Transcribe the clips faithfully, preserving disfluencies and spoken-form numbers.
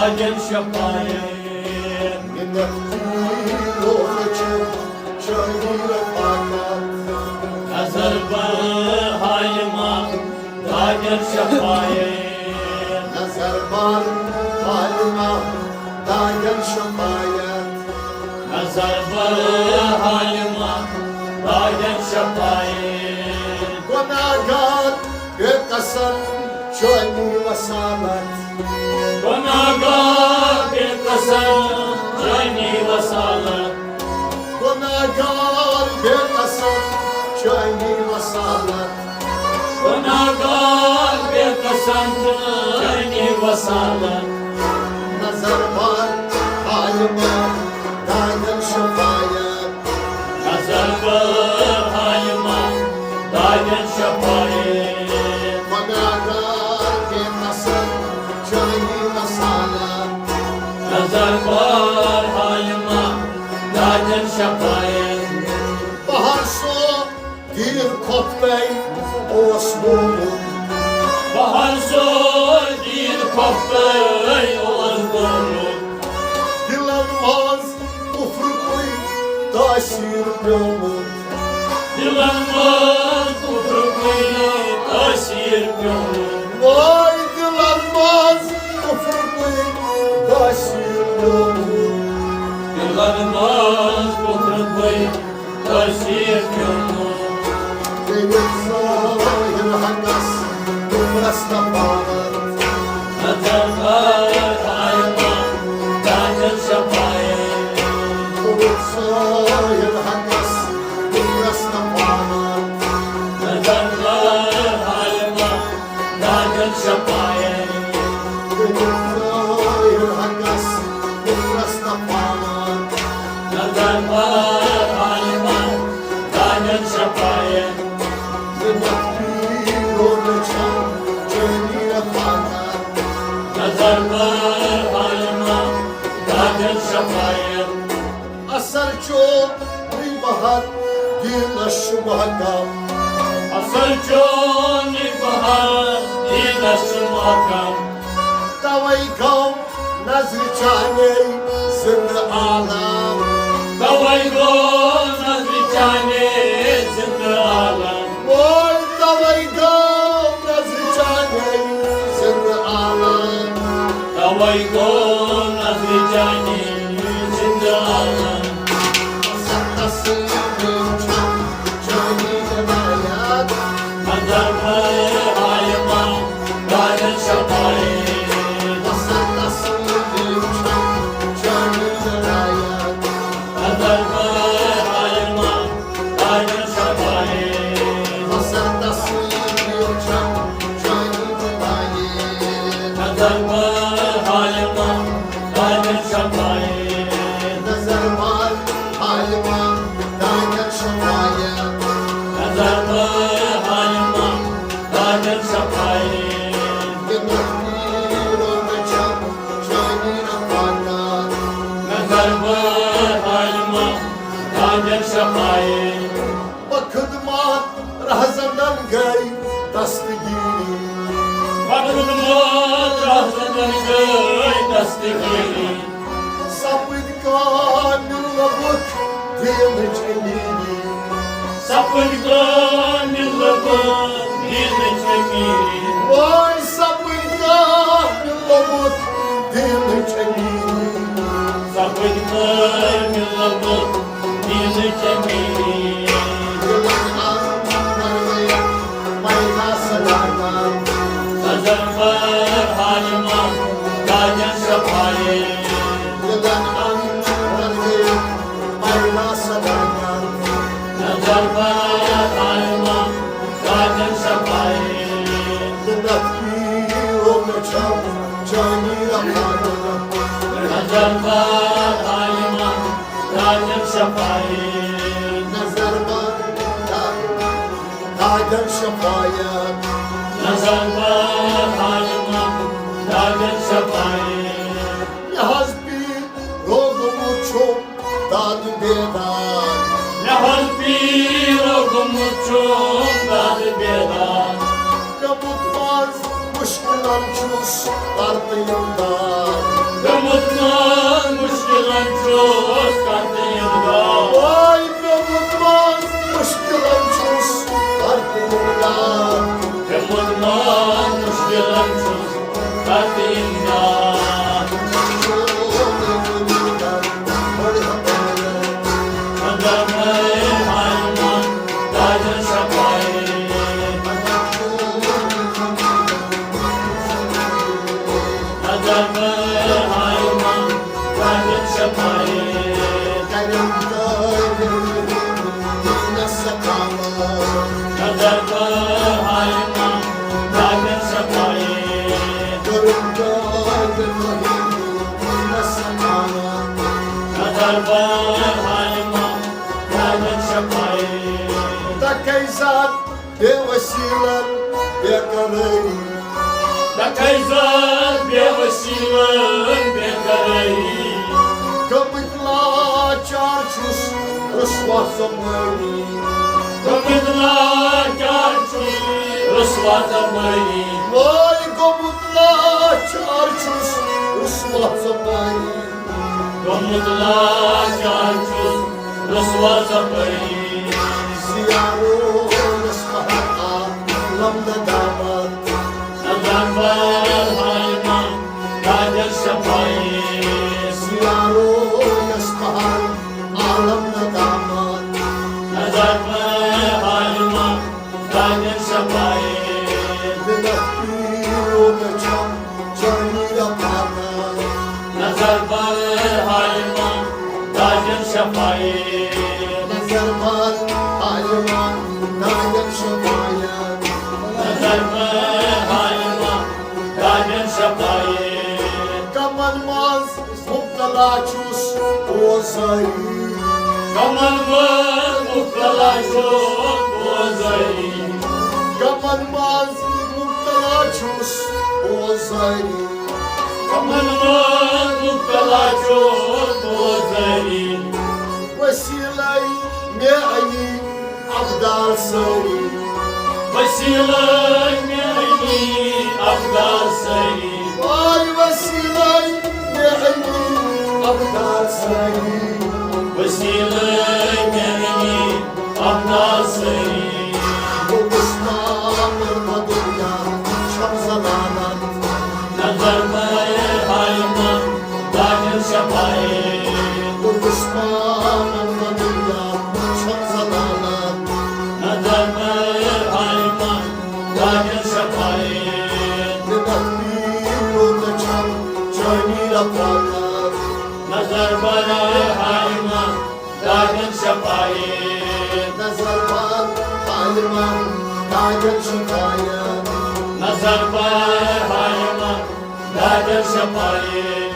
دادٮ۪ن شفایت۔ منت پیرو رچم چٲنی رفاقت۔ نظر بر حالما دادٮ۪ن شفایت۔ نظر بر حالما دادٮ۪ن شفایت۔ نظر بر حالما دادٮ۪ن شفایت۔ گۄناہگار بے قسم چٲنی وسالت۔ گۄناہگار بے قسم چٲنی وسالت۔ گۄناہگار بے قسم چٲنی وسالت۔ گۄناہگار بے قسم چٲنی وسالت۔ نظر بر حالما دادٮ۪ن شفایت۔ نظر بر حالما دادٮ۪ن شفایت۔ گۄناہگار بے قسم چٲنی وسالت۔ نظر بر حالما دادٮ۪ن شفایت۔ بہر سو دیر کھۄپتَے اوس گوٚمُت۔ بہر سو دیر کھۄپتَے اوس گوٚمُت۔ دِلن منٛز کفرُکُے تٲثیٖر پیومُت۔ دِلن منٛز کفرُکُے تٲثیٖر پیومُت۔ وٲے دِلن منٛز کفرُکُے تٲثیٖر پیومُت۔ دِلن منٛز کفرُکُے تٲثیٖر پیومُت۔ کٔرِتھ ظٲہِر حقس کفرس تفاوت۔ نظر بر حالما دادٮ۪ن شفایت۔ کٔرِتھ ظٲہِر حقس کفرس تفاوت۔ نظر بر حالما دادٮ۪ن شفایت۔ کٔرِتھ ظٲہِر حقس کفرس تفاوت۔ نظر بر حالما دادٮ۪ن شفایت۔ منت پیرو رچم چٲنی رفاقت۔ نظر بر حالما دادٮ۪ن شفایت۔ اثر چونُے بہر دیٖنس چھُ محکم۔ اثر چونُے بہر دیٖنس چھُ محکم۔ توے گوٚو نظرِ چانے زندٕ عالم۔ توے گوٚو نظرِ چانے زندٕ عالم۔ وٲے توے گوٚو نظرِ چانے زندٕ عالم۔ توے گوٚو نظرِ چانے زندٕ عالم۔ سخت تسلیم چھم چٲنی ہدایت۔ نظر بر حالما دادٮ۪ن شفایت۔ سخت تسلیم چھم چٲنی ہدایت۔ نظر بر حالما دادٮ۪ن شفایت۔ سخت تسلیم چھم چٲنی ہدایت۔ نظر بر حالما دادٮ۪ن شفایت۔ نظر بر حالما دادٮ۪ن شفایت۔ نظر بر حالما دادٮ۪ن شفایت۔ یہِ مخفی روزٕ چھم چٲنی رفاقت۔ نظر بر حالما دادٮ۪ن شفایت۔ بخدمت رہزنن گٔے دستگیری۔ بخدمت رہزنن گٔے دستگیری۔ سپٕدۍ کامل لوٚبُتھ دیٖنٕچ أمیٖری۔ سپٕدۍ کامل لوٚبُتھ دیٖنٕچ أمیٖری۔ وٲے سپٕدۍ کامل لوٚبُتھ دیٖنٕچ أمیٖری۔ سپٕدۍ کامل لوٚبُتھ دیٖنٕچ أمیٖری۔ دِلن اندر گٔیَکھ پیدا صداقت۔ نظر بر حالما دادٮ۪ن شفایت۔ دِلن اندر گٔیَکھ پیدا صداقت۔ نظر بر حالما دادٮ۪ن شفایت۔ منت پیرو مےٚ چھم چٲنی رفاقت۔ نظر بر حالما دادٮ۪ن شفایت۔ نظر بر دادٮ۪ن شفایت۔ نظر بر حالما دادٮ۪ن شفایت۔ مےٚ حظ پیرو گوٚمُت چھُم دادٕ بیدار۔ مےٚ حظ پیرو گوٚمُت چھُم دادٕ بیدار۔ پیوٚمُت منٛز مُشکِلن چھُس پرتہٕ اِمداد۔ مُشکِلن چھُس کرتہٕ اِمداد۔ واے پیوٚمُت منٛز مُشکِلن چھُس کرتہٕ اِمداد۔ پیوٚمُت منٛز مُشکِلن چھُس کرتہٕ اِمداد۔ نظر بر حالِ ما دادِ شفایت۔ نظر بر حالِ ما دادِ شفایت۔ کرم کر نصیب سخاوت۔ نظر بر حالِ ما دادِ شفایت۔ کرم کر نصیب سخاوت۔ نظر بر حالِ ما دادِ شفایت۔ تکے ذات بے وسیلن بے قرٲری۔ تکے ذات بے وسیلن بے قرٲری۔ گٔمٕتۍ لاچار چھُس رسوا ژۄپٲری۔ گٔمٕتۍ لاچار چھُس رسوا ژۄپٲری۔ وٲے گوٚمُت لاچار چھُس رسوا ژۄپٲری۔ گوٚمُت لاچار چھُس رسوا ژۄپٲری۔ سیارو یس پہر عالم ندامت۔ نظر بر حالِ ما دادِ شفایت۔ سیارو یس پہر عالم ندامت۔ نظر بر حالِ ما دادِ شفایت۔ منت پیرو مےٚ چھم چٲنی رفاقت۔ نظر بر حالِ ما دادِ شفایت۔ نظر بر حالِ ما دادِ شفایت۔ نظر بر حالِ ما دادِ شفایت۔ غمن منٛز مبتلا چھُس بوزٲری۔ غمن منٛز مبتلا چھُس بوزٲری۔ غمن منٛز مبتلا چھُس بوزٲری۔ غمن منٛز مبتلا چھُس بوزٲری۔ وسیلے مےٚ علی ابدال سٲری۔ وسیلے مےٚ علی ابدال سٲری۔ واے وسیلے مےٚ علی ابدال سٲری۔ وسیلے مےٚ علی ابدال سٲری۔ بہٕ وُچھٕ پانہٕ دُنیا چھم ضلالت۔ نظر بر حالِ ما دادِ شفایت۔ بہٕ وُچھٕ پانہٕ دُنیا چھم ضلالت۔ نظر بر حالِ ما دادِ شفایت۔ منت پیرو مےٚ چھم چٲنی رفاقت۔ نظر بر حالِ ما دادِ شفایت۔ نظر بر حالِ ما دادِ شفایت۔ نظر بر حالِ ما دادِ شفایت۔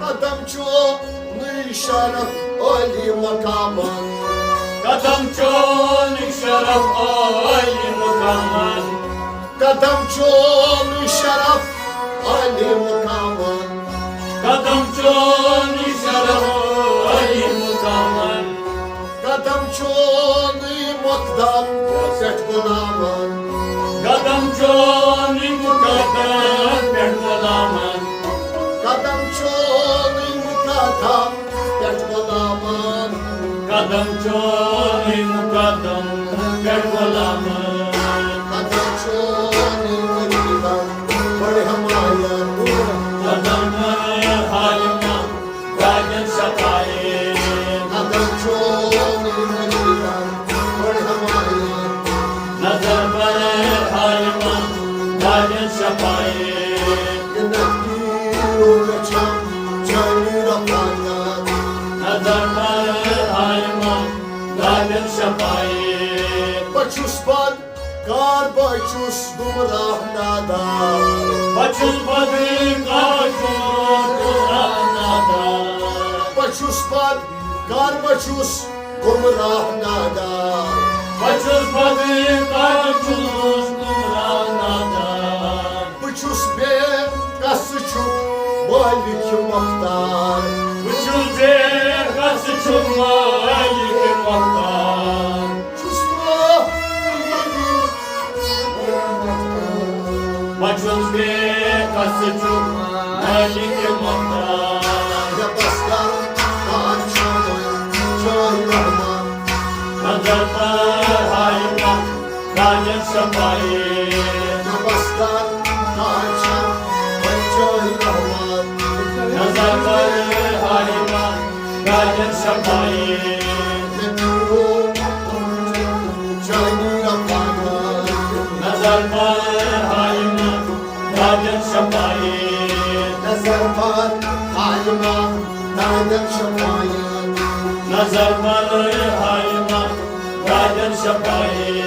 قدم چونُے شرف عٲلی مقامن۔ قدم چونُے شرف عٲلی مقامن۔ قدم چونُے شرف عٲلی مقامن۔ قدم چونُے شرف عٲلی مقامن۔ قدم چونُے مقدم پٮ۪ٹھ غلامن۔ قدم چونُے مقدم پٮ۪ٹھ غلامن۔ قدم چونُے مقدم پٮ۪ٹھ غلامن۔ قدم چونُے مقدم پٮ۪ٹھ غلامن۔ قدم چونُے مقدم بڑ حمایت۔ قدم حالِ ما دادِ شفایت۔ قدم چونُے مقدم بڑ حمایت۔ نظر بر حالِ ما دادِ شفایت۔ منت پیرو مےٚ چھم چٲنی رفاقت۔ نظر بر حالِ ما دادِ شفایت۔ بہٕ چھُس بد کار، بہٕ چھُس گمراہ نادان۔ بہٕ چھُس بد کار، بہٕ چھُس گمراہ نادان۔ بہٕ چھُس بد کار، بہٕ چھُس گمراہ نادان۔ بہٕ چھُس بد کار، بہٕ چھُس گمراہ نادان۔ بہٕ چھُس بے کس چھُ مٲلِک مۄختار۔ بہٕ چھُس بے کس چھُ مٲلِک مۄختار۔ چھُس بہٕ بہٕ چھُس بے کس چھُ مٲلِک مۄختار۔ شفائی۔ نہ بستر نہ آشا، بچائی رحمت۔ نظر بر حالیمہ، دادن شفائی۔ نہ پیرو، چانی رفاقت۔ نظر بر حالیمہ، دادن شفائی۔ نظر بر حالیمہ، دادن شفائی۔ نظر بر حالیمہ، دادن شفائی۔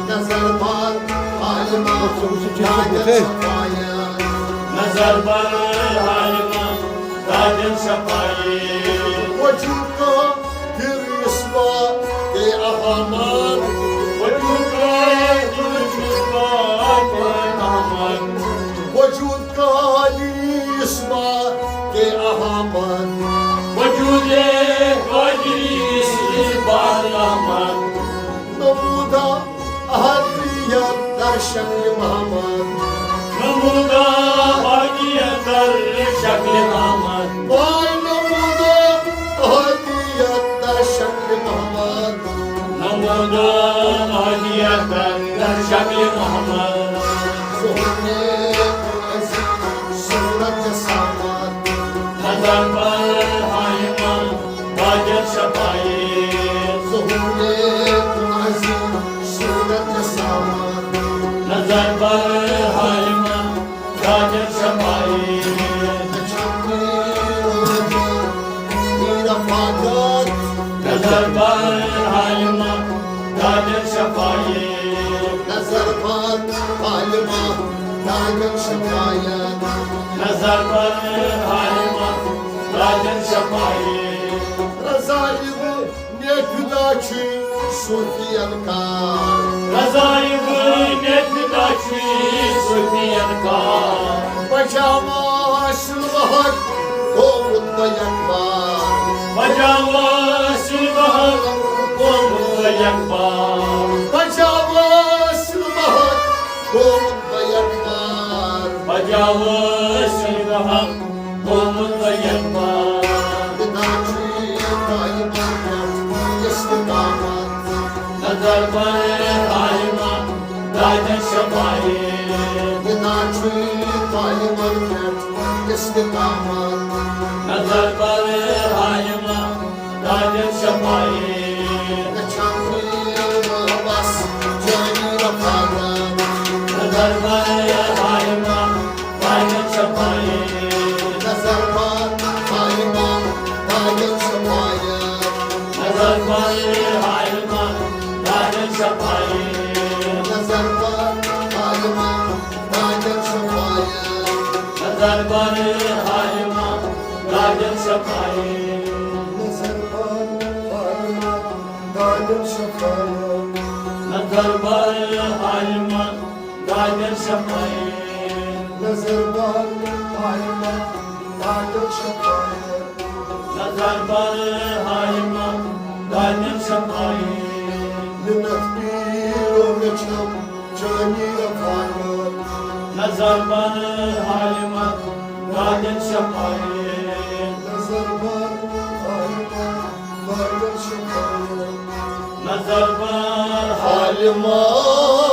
نظر بر حالیمہ، دادن شفائی۔ نظر بر حالیمہ، دادن شفائی۔ وجود کا پھر اس بات کے احمد۔ وجود کا پھر اس بات کے احمد۔ وجود کا اس بات کے احمد۔ وجود کا اس بات احمد۔ نمودہ احدیت در شکل محمد۔ نمودہ احدیت در شکل محمد۔ وای نمودہ احدیت در شکل محمد۔ نمودہ احدیت در شکل محمد۔ ظہور عظیم صورت جسامت۔ نظر بر حالیمہ، دادن شفائی۔ ظہور عظیم صورت جسامت۔ نظر بر حالیمہ، دادن شفائی۔ نہ چمکی روزہ، نہ رفاقت۔ نظر بر حالیمہ، دادن شفائی۔ نظر بر حالیمہ، دادن شفائی۔ نظر بر حالیمہ، دادن شفائی۔ رضا ابن نیفدا چھ صوفین کار۔ رضا ابن نیفدا چھ صوفین کار۔ پجامہ سلوہک گومت بیک بار۔ پجامہ سلوہک گومت بیک بار۔ پجامہ سلوہک گومت بیک بار۔ پجامہ سلوہک گومت بیک بار۔ ندا چھ دائماً پٮ۪ٹھ استقامت۔ نظر بر حالیمہ، دادن شفائی۔ ندا چھ دائماً پٮ۪ٹھ استقامت۔ نظر بر حالیمہ، دادن شفائی۔ نہ چمکی محبس جانی رفاقت۔ نظر بر حالیمہ، دادن شفائی۔ نظر بر حالیمہ، دادن شفائی۔ نظر بر حالیمہ، دادن شفائی۔ نظر بر حالیمہ، دادن شفائی۔ نظر بر حالیمہ، دادن شفائی۔ نظر بر حالیمہ، دادن شفائی۔ نظر بر حالیمہ، دادن شفائی۔ نظر بر حالیمہ، دادن شفائی۔ نظر بر حالیمہ، دادن شفائی۔ منت پیرو مےٚ چھم جانی رفاقت۔ نظر بر حالیمہ، دادن شفائی۔ نظر بر حالیمہ، دادن شفائی۔ نظر بر حالیمہ۔